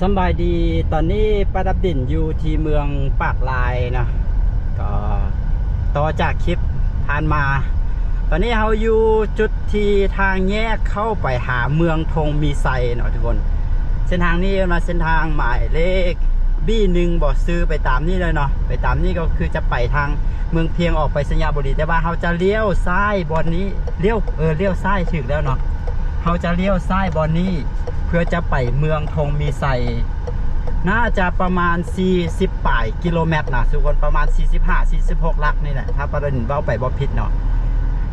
ສຳບາຍດີ ຕອນນີ້ປາດັບດິນຢູ່ທີ່ເມືອງປາກລາຍເນາະ ກໍຕໍ່ຈາກຄລິບຜ່ານມາ ຕອນນີ້ເຮົາຢູ່ຈຸດທີ່ທາງແຍກເຂົ້າໄປຫາເມືອງທົ່ງມີໄຊເນາະທຸກຄົນ. ເສັ້ນທາງນີ້ເອີ້ນວ່າເສັ້ນທາງໝາຍເລກ ບີ ໜຶ່ງ ບໍ ຊື່ໄປຕາມນີ້ເລີຍເນາະ ໄປຕາມນີ້ກໍຄືຈະໄປທາງເມືອງພຽງ ອອກໄປໄຊຍະບູລີ ແຕ່ວ່າເຮົາຈະລ້ຽວຊ້າຍບ່ອນນີ້ ລ້ຽວ ເອີ ລ້ຽວຊ້າຍ ຖືກແລ້ວເນາະ ເຮົາຈະລ້ຽວຊ້າຍບ່ອນນີ້ ເພື່ອຈະໄປເມືອງທົ່ງມີໄຊ ໜ້າຈະປະມານສີ່ສິບປາຍກິໂລແມັດນະທຸກຄົນ ປະມານສີ່ສິບຫ້າ ສີ່ສິບຫົກຫຼັກນີ້ແຫຼະ ຖ້າປາດາດິນເວົ້າໄປບໍ່ຜິດເນາະ.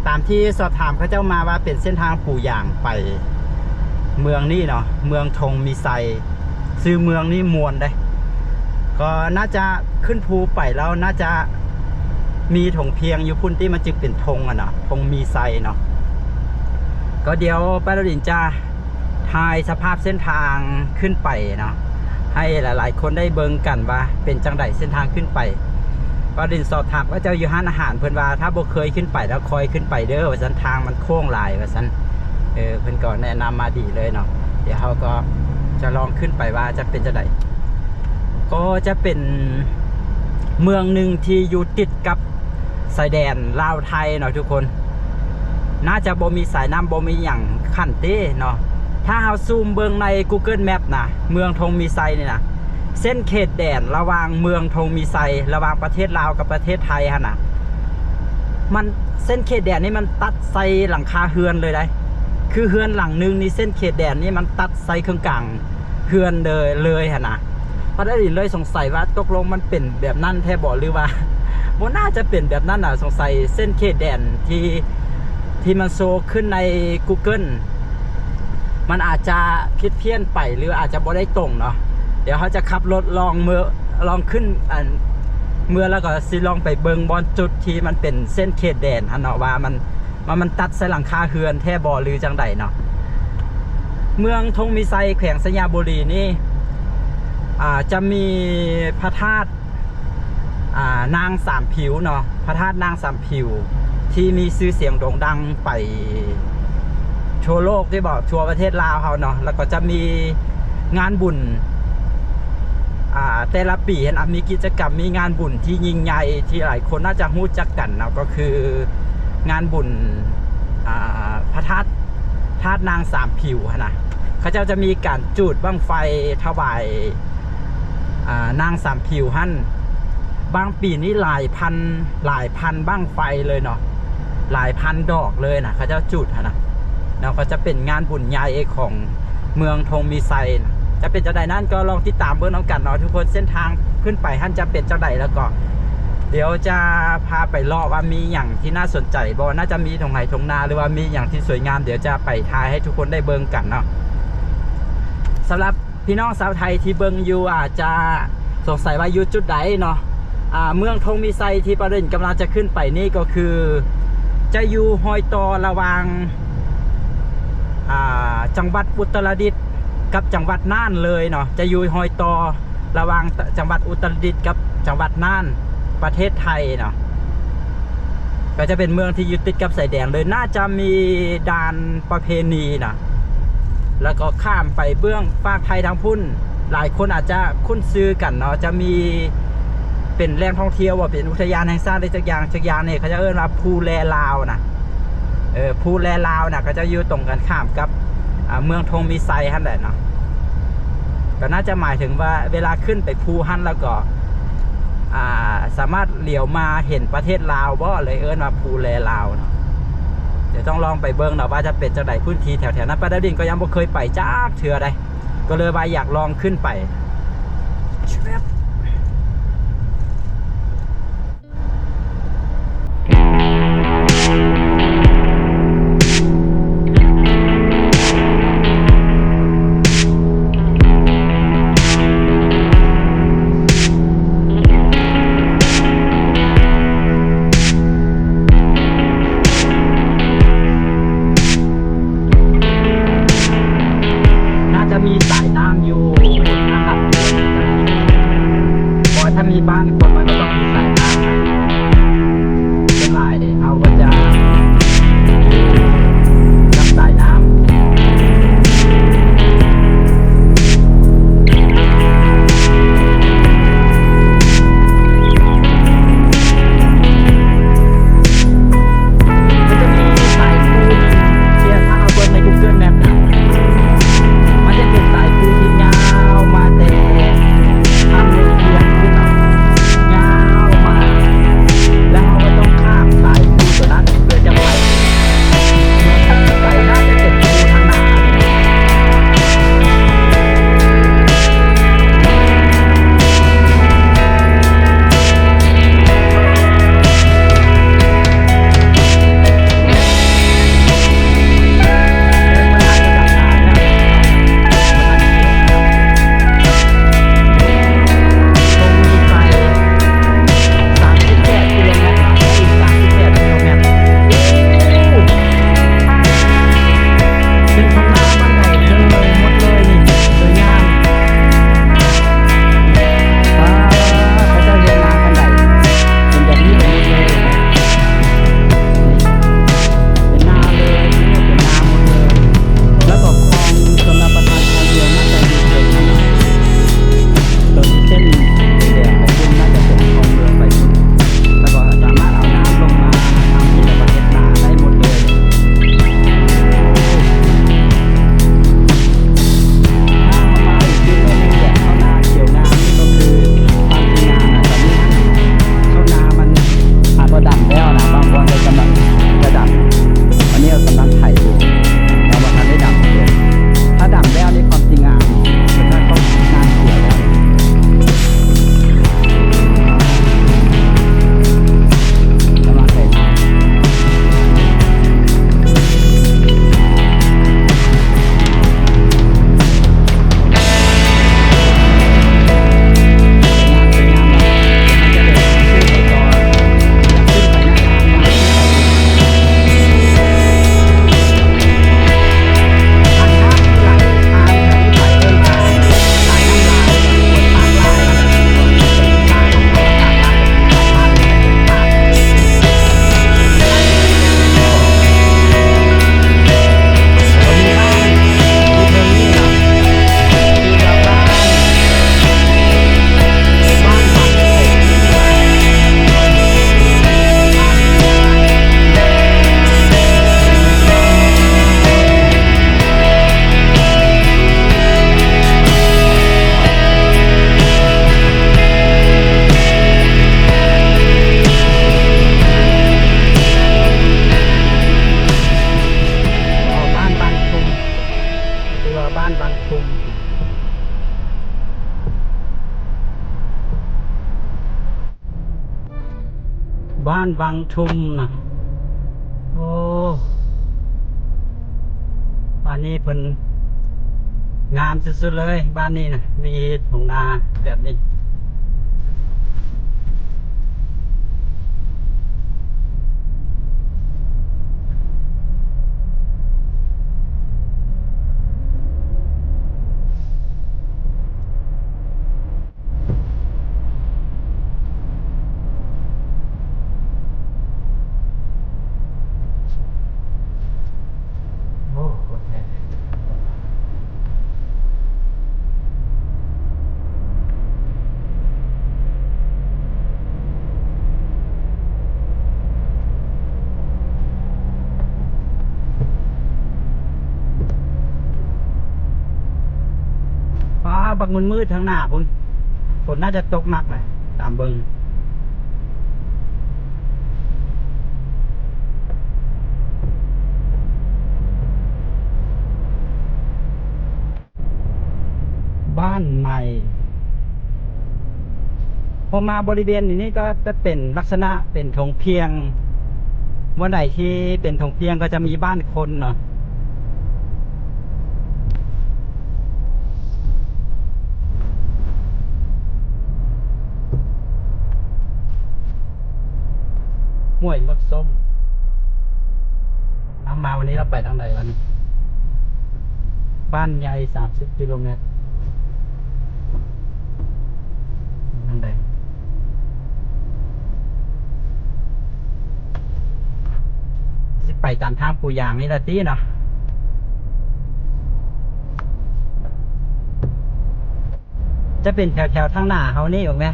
ຕາມທີ່ສອບຖາມເຂົາເຈົ້າມາວ່າເປັນເສັ້ນທາງປູຢາງໄປເມືອງນີ້ເນາະ ເມືອງທົ່ງມີໄຊ ຊື່ເມືອງນີ້ມ່ວນເດ້ ກໍໜ້າຈະຂຶ້ນພູໄປແລ້ວ ໜ້າຈະມີທົ່ງພຽງຢູ່ພຸ້ນ ທີ່ມັນຈຶ່ງເປັນທົ່ງຫັ້ນນະ ທົ່ງມີໄຊເນາະ. ກໍດຽວປາດາດິນຈະ ຖ່າຍສະພາບເສັ້ນທາງຂຶ້ນໄປເນາະ ໃຫ້ຫຼາຍໆຄົນໄດ້ເບິ່ງກັນວ່າເປັນຈັ່ງໃດເສັ້ນທາງຂຶ້ນໄປ. ປາດິນສອບຖາມເຂົາເຈົ້າຢູ່ຮ້ານອາຫານ ເພິ່ນວ່າຖ້າບໍ່ເຄີຍຂຶ້ນໄປແລ້ວຄ່ອຍຂຶ້ນໄປເດີວ່າຊັ້ນ ທາງມັນໂຄ້ງຫຼາຍວ່າຊັ້ນ. ເອີ ເພິ່ນກໍແນະນຳມາດີເລີຍເນາະ ດຽວເຮົາກໍຈະລອງຂຶ້ນໄປວ່າຈະເປັນຈັ່ງໃດ. ກໍຈະເປັນເມືອງໜຶ່ງທີ່ຢູ່ຕິດກັບ ຊາຍແດນລາວໄທເນາະທຸກຄົນ ໜ້າຈະບໍ່ມີສາຍນ້ຳ ບໍ່ມີຫຍັງຂັ້ນເຕເນາະ. ຖ້າເຮົາຊູມເບິ່ງໃນ Google Map ນະ ເມືອງທົ່ງມີໄຊນີ້ນະ ເສັ້ນເຂດແດນລະຫວ່າງເມືອງທົ່ງມີໄຊ ລະຫວ່າງປະເທດລາວກັບປະເທດໄທຫັ້ນນະ ມັນ ເສັ້ນເຂດແດນນີ້ມັນຕັດໃສ່ຫຼັງຄາເຮືອນເລີຍໃດ໋ ຄືເຮືອນຫຼັງໜຶ່ງນີ້ ເສັ້ນເຂດແດນນີ້ມັນຕັດໃສ່ເຄິ່ງກາງ ເຮືອນເລີຍ ເລີຍຫັ້ນນະ. ປາດາດິນເລີຍສົງໄສວ່າຕົກລົງມັນເປັນແບບນັ້ນແທ້ບໍ ຫຼືວ່າບໍ່ໜ້າຈະເປັນແບບນັ້ນນະ. ສົງໄສເສັ້ນເຂດແດນທີ່ ທີ່ມັນໂຊຂຶ້ນໃນ Google ມັນອາດຈະຜິດພຽນໄປ ຫຼືອາດຈະບໍ່ໄດ້ຕົງເນາະ. ດຽວເຮົາຈະຂັບລົດລອງເມືອ ລອງຂຶ້ນ ອັນ ເມືອ ແລ້ວກໍຊິລອງໄປເບິ່ງບ່ອນຈຸດທີ່ມັນເປັນເສັ້ນເຂດແດນຫັ້ນເນາະ ວ່າມັນ ວ່າມັນຕັດໃສ່ຫຼັງຄາເຮືອນແທ້ບໍ ຫຼືຈັ່ງໃດເນາະ. ເມືອງທົ່ງມີໄຊ ແຂວງໄຊຍະບູລີນີ້ ອ່າ ຈະມີພະທາດ ອ່າ ນາງສາມຜິວເນາະ ພະທາດນາງສາມຜິວ ທີ່ມີຊື່ສຽງໂດ່ງດັງໄປທົ່ວໂລກ ທີ່ບອກທົ່ວປະເທດລາວເຮົາເນາະ. ແລ້ວກໍຈະມີງານບຸນ ອ່າ ແຕ່ລະປີຫັ້ນນະ ມີກິດຈະກຳ ມີງານບຸນທີ່ຍິ່ງໃຫຍ່ ທີ່ຫຼາຍຄົນໜ້າຈະຮູ້ຈັກກັນເນາະ ກໍຄືງານບຸນ ອ່າ ພະທາດ ທາດນາງສາມຜິວຫັ້ນນະ. ເຂົາເຈົ້າຈະມີການຈູດບັ້ງໄຟຖວາຍ ອ່າ ນາງສາມຜິວຫັ້ນ ບາງປີນີ້ຫຼາຍພັນ ຫຼາຍພັນບັ້ງໄຟເລີຍເນາະ ຫຼາຍພັນດອກເລີຍນະ ເຂົາເຈົ້າຈູດຫັ້ນນະເນາະ. ກໍຈະເປັນງານບຸນໃຫຍ່ຂອງ ເມືອງທົ່ງມີໄຊນະ ຈະເປັນຈັ່ງໃດນັ້ນກໍລອງຕິດຕາມເບິ່ງນຳກັນເນາະທຸກຄົນ. ເສັ້ນທາງຂຶ້ນໄປຫັ້ນຈະເປັນຈັ່ງໃດ ແລ້ວກໍດຽວຈະພາໄປເລາະວ່າມີຫຍັງທີ່ໜ້າສົນໃຈບໍ່ ໜ້າຈະມີທົ່ງໄຮ່ທົ່ງນາ ຫຼືວ່າມີຫຍັງທີ່ສວຍງາມ ດຽວຈະໄປຖ່າຍໃຫ້ທຸກຄົນໄດ້ເບິ່ງກັນເນາະ. ສຳລັບ ພີ່ນ້ອງຊາວໄທທີ່ເບິ່ງຢູ່ອາດຈະສົງໄສວ່າຢູ່ຈຸດໃດເນາະ. ອ່າ ເມືອງທົ່ງມີໄຊທີ່ປາລິນກຳລັງຈະຂຶ້ນໄປນີ້ກໍຄື ຈະຢູ່ຮອຍຕໍ່ລະຫວ່າງ ອ່າ ຈັງຫວັດອຸດຕະລະດິດກັບຈັງຫວັດນ່ານເລີຍເນາະ ຈະຢູ່ຮອຍຕໍ່ລະຫວ່າງ ຕ- ຈັງຫວັດອຸດຕະລະດິດກັບຈັງຫວັດນ່ານ ປະເທດໄທເນາະ. ກໍຈະເປັນເມືອງທີ່ຢູ່ຕິດກັບຊາຍແດນເລີຍ ໜ້າຈະມີດ່ານປະເພນີນະ ແລ້ວກໍຂ້າມໄປເບື້ອງຟາກໄທທາງພຸ້ນ ຫຼາຍຄົນອາດຈະຄຸ້ນຊື່ກັນເນາະ ຈະມີເປັນແຫຼ່ງທ່ອງທ່ຽວ ວ່າເປັນອຸທະຍານແຫ່ງຊາດ ຫຼື ຈັກຢ່າງ ຈັກຢ່າງນີ້ ເຂົາເຈົ້າເອີ້ນວ່າພູແລລາວນະ ເອີ ພູແລລາວນະ ກໍຈະຢູ່ຕົງກັນຂ້າມກັບ ອ່າ ເມືອງທົ່ງມີໄຊຫັ້ນແຫຼະເນາະ. ກໍໜ້າຈະໝາຍເຖິງວ່າເວລາຂຶ້ນໄປພູຫັ້ນແລ້ວກໍ ອ່າ ສາມາດຫຼຽວມາເຫັນປະເທດລາວບໍ ເລີຍເອີ້ນວ່າພູແລລາວເນາະ. ດຽວຕ້ອງລອງໄປເບິ່ງເນາະວ່າຈະເປັນຈັ່ງໃດ ພື້ນທີ່ແຖວໆນັ້ນ ປາດາດິນກໍຍັງບໍ່ເຄີຍໄປຈັກເທື່ອໃດ ກໍເລີຍວ່າຢາກລອງຂຶ້ນໄປ. ໜ້າຈະມີສາຍນ້ຳຢູ່ ໜ້າຈະ ບ້ານວັງທຸ່ມນະ. ໂອ້ ບ້ານນີ້ເພິ່ນງາມສຸດໆເລີຍ ບ້ານນີ້ນະ ມີທົ່ງນາແບບນີ້. ໂອ້ ໂຄດແພງ. ຟ້າບັກມືດໆ ທາງໜ້າພຸ້ນ ຝົນໜ້າຈະຕົກໜັກແຫຼະ ຕາມເບິ່ງ. ບ້ານໃໝ່. ພໍມາບໍລິເວນນີ້ກໍຈະເປັນລັກສະນະເປັນທົ່ງພຽງ, ບ່ອນໃດທີ່ເປັນທົ່ງພຽງກໍຈະມີບ້ານຄົນເນາະ. ຫ້ວຍໝາກສົ້ມ. ເອົາ ມາວັນນີ້ເຮົາໄປທາງໃດວະນີ້? ບ້ານໃຫຍ່ ສາມສິບກິໂລແມັດ ທາງໃດ? ຊິໄປຕາມທາງປູຢາງນີ້ລະຕິເນາະ. ຈະເປັນແຖວໆທາງໜ້າເຮົານີ້ ເບິ່ງແມ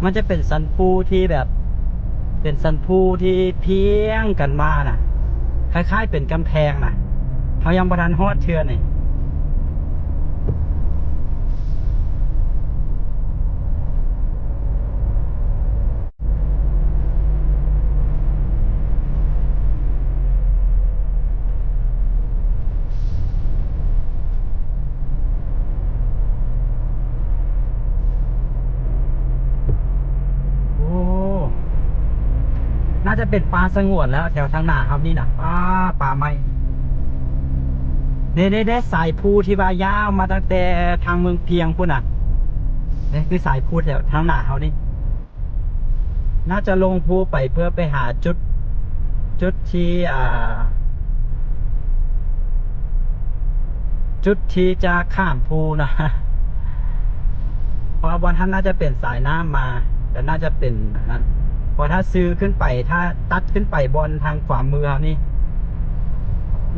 ມັນຈະເປັນສັນພູທີ່ແບບ ເປັນສັນພູທີ່ພຽງກັນມານະ ຄ້າຍໆເປັນກຳແພງນະ ເຮົາຍັງບໍ່ທັນຮອດເທື່ອນີ້. ໂອ້ ໜ້າຈະເປັນປ່າສະຫງວນແລ້ວ ແຖວທາງໜ້າເຮົານີ້ນະ. ປ່າ ປ່າໄມ້ ເດ້ໆໆ ສາຍພູທີ່ວ່າຍາວມາຕັ້ງແຕ່ທາງເມືອງພຽງພຸ້ນນະ ນີ້ຄືສາຍພູແຖວທາງໜ້າເຮົານີ້. ໜ້າຈະລົງພູໄປເພື່ອໄປຫາຈຸດ ຈຸດທີ່ ອ່າ ຈຸດທີ່ຈະຂ້າມພູນະ ເພາະວ່າບ່ອນຫັ້ນໜ້າຈະເປັນສາຍນ້ຳມາ ແລະ ໜ້າຈະເປັນອັນນັ້ນ ເພາະຖ້າຊື່ຂຶ້ນໄປ ຖ້າຕັດຂຶ້ນໄປບ່ອນທາງຂວາມືເຮົານີ້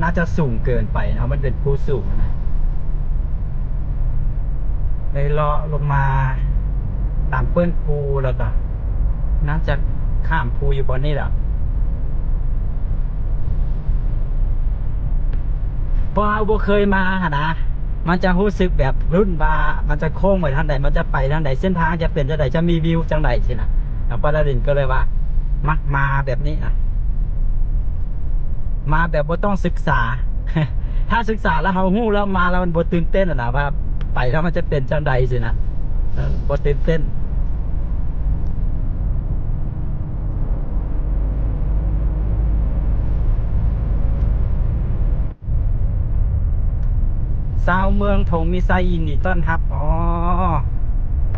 ໜ້າຈະສູງເກີນໄປເນາະ ມັນເປັນພູສູງນະ. ໄດ້ເລາະລົງມາຕາມເປີ້ນພູ ແລ້ວກໍໜ້າຈະຂ້າມພູຢູ່ບ່ອນນີ້ແຫຼະ. ເພາະເຮົາບໍ່ເຄີຍມາຫັ້ນນະ ມັນຈະຮູ້ສຶກແບບລຸ້ນວ່າມັນຈະໂຄ້ງໄປທາງໃດ ມັນຈະໄປທາງໃດ ເສັ້ນທາງຈະເປັນຈັ່ງໃດ ຈະມີວິວຈັ່ງໃດຊີ້ນະ. ແລ້ວປ້າດາລິນກໍເລີຍວ່າມັກມາແບບນີ້ນະ ມາແບບບໍ່ຕ້ອງສຶກສາ. ຖ້າສຶກສາແລ້ວເຮົາຮູ້ແລ້ວ ມາແລ້ວມັນບໍ່ຕື່ນເຕັ້ນຫັ້ນນະ ວ່າໄປແລ້ວມັນຈະເປັນຈັ່ງໃດຊີ້ນະ ເອີ ບໍ່ຕື່ນເຕັ້ນ. ຊາວເມືອງທົ່ງມີໄຊຍິນດີຕ້ອນຮັບ. ອໍ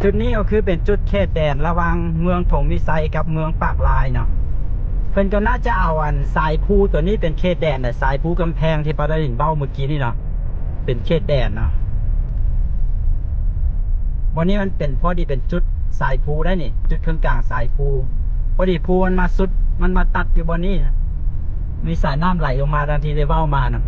ຈຸດນີ້ກໍຄືເປັນຈຸດເຂດແດນລະຫວ່າງເມືອງທົ່ງມີໄຊກັບເມືອງປາກລາຍເນາະ. ເພິ່ນກໍໜ້າຈະເອົາອັນສາຍພູຕົວນີ້ເປັນເຂດແດນນະ ສາຍພູກຳແພງທີ່ປ້າດາລິນເວົ້າມື້ກີ້ນີ້ເນາະ ເປັນເຂດແດນເນາະ. ບ່ອນນີ້ມັນເປັນ ພໍດີເປັນຈຸດສາຍພູໄດ໋ນີ້ ຈຸດເຄິ່ງກາງສາຍພູ ພໍດີພູມັນມາສຸດ ມັນມາຕັດຢູ່ບ່ອນນີ້ ມີສາຍນ້ຳໄຫຼລົງມາ ດັ່ງທີ່ໄດ້ເວົ້າມານະ. ອ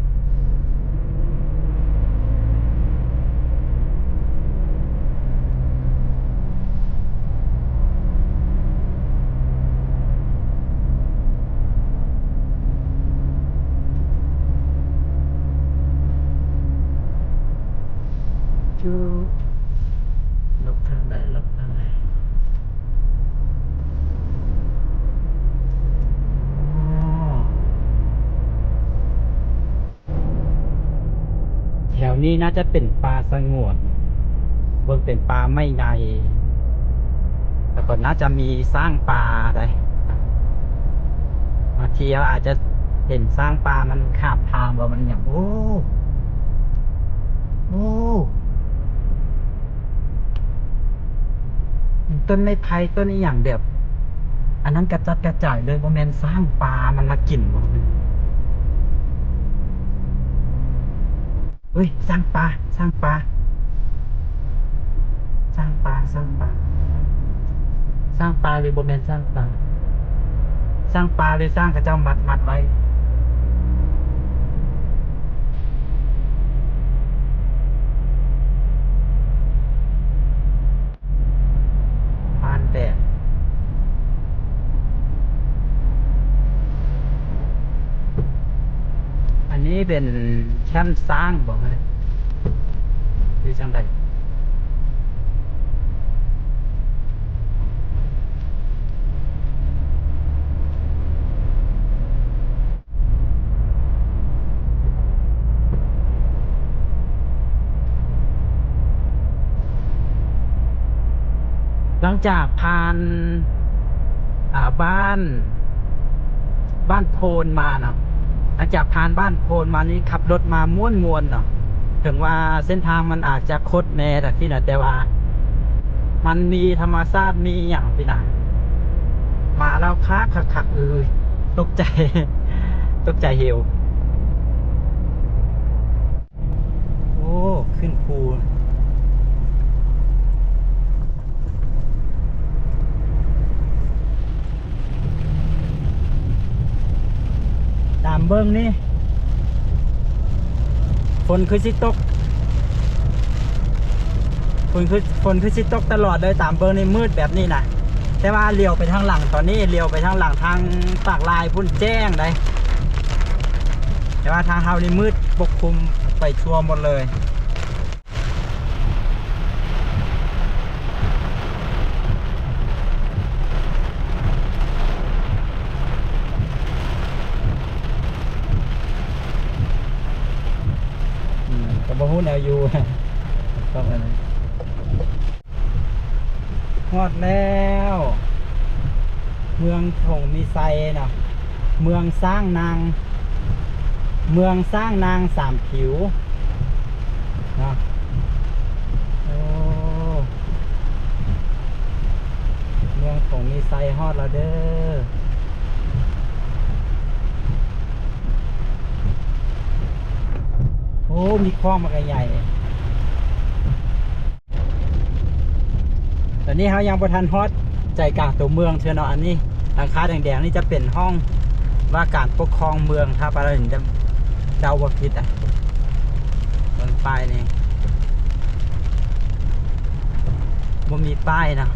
ໍ ແຖວນີ້ໜ້າຈະເປັນປ່າສະຫງວນ ເບິ່ງເປັນປ່າໄມ້ໃຫຍ່ ແລ້ວກໍໜ້າຈະມີຊ້າງປ່າໄດ໋. ບາງທີເຮົາອາດຈະເຫັນຊ້າງປ່າມັນຄາບທາງ ບໍ່ ມັນຫຍັງ. ໂອ້ ໂອ້ ຕົ້ນໄມ້ໄຜ່ ຕົ້ນອີ່ຫຍັງແບບ ອັນນັ້ນກະຈັດກະຈາຍເລີຍ. ບໍ່ແມ່ນຊ້າງປ່າມັນມາກິນບໍ່? ເຮີ້ຍ ຊ້າງປ່າ ຊ້າງປ່າ ຊ້າງປ່າ ຊ້າງປ່າ ຊ້າງປ່າ ຫຼືບໍ່ແມ່ນຊ້າງປ່າ? ຊ້າງປ່າ ຫຼືຊ້າງເຂົາເຈົ້າມັດ ມັດໄວ້? ຜ່ານແດດ. ອັນນີ້ເປັນແຄມຊ້າງບໍ ຫຼືຈັ່ງໃດ? ຫຼັງຈາກຜ່ານ ອ່າ ບ້ານ ບ້ານໂພນມາເນາະ, ຫຼັງຈາກຜ່ານບ້ານໂພນມານີ້ ຂັບລົດມາມ່ວນໆເນາະ. ເຖິງວ່າເສັ້ນທາງມັນອາດຈະຄົດແດ່ຈັ່ງຊີ້ນະ ແຕ່ວ່າມັນມີທຳມະຊາດ ມີຫຍັງຊີ້ນະ ມາແລ້ວຄັກໆໆ. ເອີຍ ຕົກໃຈ ຕົກໃຈເຫວ. ໂອ້ ຂຶ້ນພູ. ຕາມເບິ່ງນີ້ ຝົນຄືຊິຕົກ ຝົນຄື ຝົນຄືຊິຕົກຕະຫຼອດເລີຍ. ຕາມເບິ່ງນີ້ມືດແບບນີ້ນະ ແຕ່ວ່າຫຼຽວໄປທາງຫຼັງ ຕອນນີ້ຫຼຽວໄປທາງຫຼັງ ທາງປາກລາຍພຸ້ນແຈ້ງໃດ໋ ແຕ່ວ່າທາງເຮົານີ້ມືດປົກຄຸມໄປທົ່ວໝົດເລີຍ. ອືມ ກໍບໍ່ຮູ້ແນວຢູ່ ຕ້ອງອັນນັ້ນ. ຮອດແລ້ວ ເມືອງທົ່ງມີໄຊເນາະ ເມືອງຊ້າງນາງ ເມືອງຊ້າງນາງສາມຜິວເນາະ. ໂອ້ ເມືອງທົ່ງມີໄຊຮອດແລ້ວເດີ. ໂອ້ ມີຄອງບັກໃຫຍ່. ຕອນນີ້ເຮົາຍັງບໍ່ທັນຮອດໃຈກາງຕົວເມືອງເທື່ອເນາະ. ອັນນີ້ຫຼັງຄາແດງໆນີ້ຈະເປັນຫ້ອງວ່າການປົກຄອງເມືອງ ຖ້າປານນັ້ນຈະເດົາບໍ່ຜິດອະ. ເບິ່ງປ້າຍນີ້ ບໍ່ມີປ້າຍເນາະ.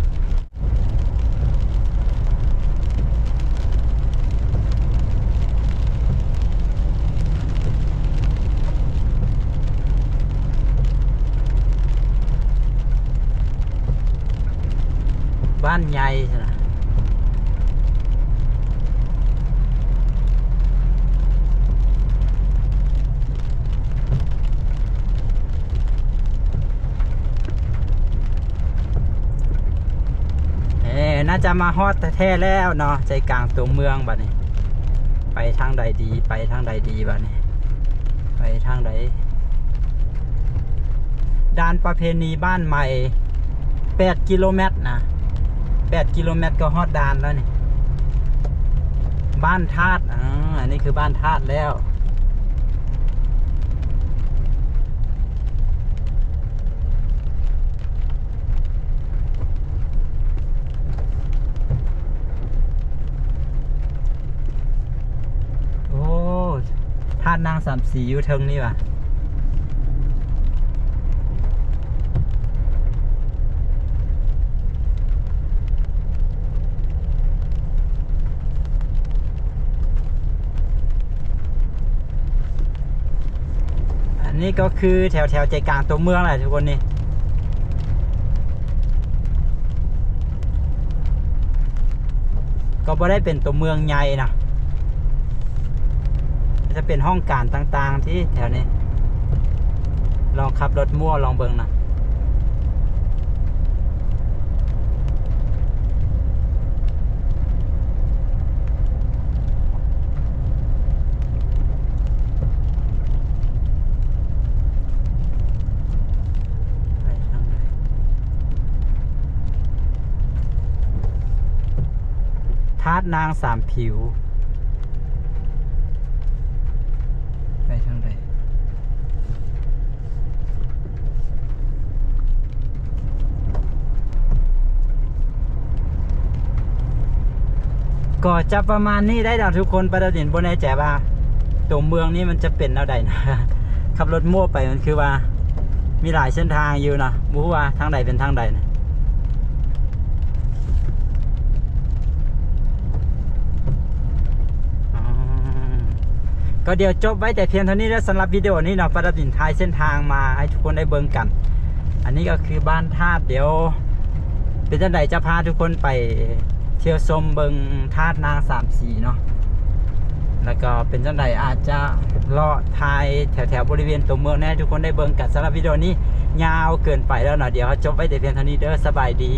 ບ້ານໃຫຍ່ຊັ້ນນະ. ເອີ ໜ້າຈະມາຮອດແທ້ໆແລ້ວເນາະ ໃຈກາງຕົວເມືອງ. ບາດນີ້ໄປທາງໃດດີ ໄປທາງໃດດີບາດນີ້ ໄປທາງໃດ? ດ່ານປະເພນີບ້ານໃໝ່ ແປດກິໂລແມັດນະ ແປດກິໂລແມັດກໍຮອດດ່ານແລ້ວນີ້. ບ້ານທາດ ອາ ອັນນີ້ຄືບ້ານທາດແລ້ວ. ໂອ້ ທາດນາງສາມສີຢູ່ເທິງນີ້ຫວາ. ອັນນີ້ກໍຄືແຖວໆໃຈກາງຕົວເມືອງແຫຼະທຸກຄົນນີ້ ກໍບໍ່ໄດ້ເປັນຕົວເມືອງໃຫຍ່ນະ ຈະເປັນຫ້ອງການຕ່າງໆທີ່ແຖວນີ້ ລອງຂັບລົດມົ້ວລອງເບິ່ງນະ. ທາດນາງສາມຜິວ ໄປທາງໃດ? ກໍຈະປະມານນີ້ໄດ້ດອກທຸກຄົນ. ປາຕາຈີນບໍ່ແນ່ໃຈວ່າຕົວເມືອງນີ້ມັນຈະເປັນແນວໃດນະ. ຂັບລົດມົ້ວໄປ ມັນຄືວ່າມີຫຼາຍເສັ້ນທາງຢູ່ເນາະ, ບໍ່ຮູ້ວ່າທາງໃດເປັນທາງໃດນະ. ອືມ ກໍດຽວຈົບໄວ້ແຕ່ພຽງເທົ່ານີ້ເດີ ສຳລັບວິດີໂອນີ້ເນາະ. ປາຕາຈີນຖ່າຍເສັ້ນທາງມາໃຫ້ທຸກຄົນໄດ້ເບິ່ງກັນ. ອັນນີ້ກໍຄືບ້ານທາດ. ດຽວເປັນຈັ່ງໃດຈະພາທຸກຄົນໄປທ່ຽວຊົມເບິ່ງທາດນາງສາມສີເນາະ, ແລ້ວກໍເປັນຈັ່ງໃດອາດຈະເລາະຖ່າຍແຖວໆບໍລິເວນຕົວເມືອງໃຫ້ທຸກຄົນໄດ້ເບິ່ງກັນ. ສຳລັບວິດີໂອນີ້ຍາວເກີນໄປແລ້ວເນາະ, ດຽວເຮົາຈົບໄວ້ແຕ່ພຽງເທົ່ານີ້ເດີ. ສະບາຍດີ.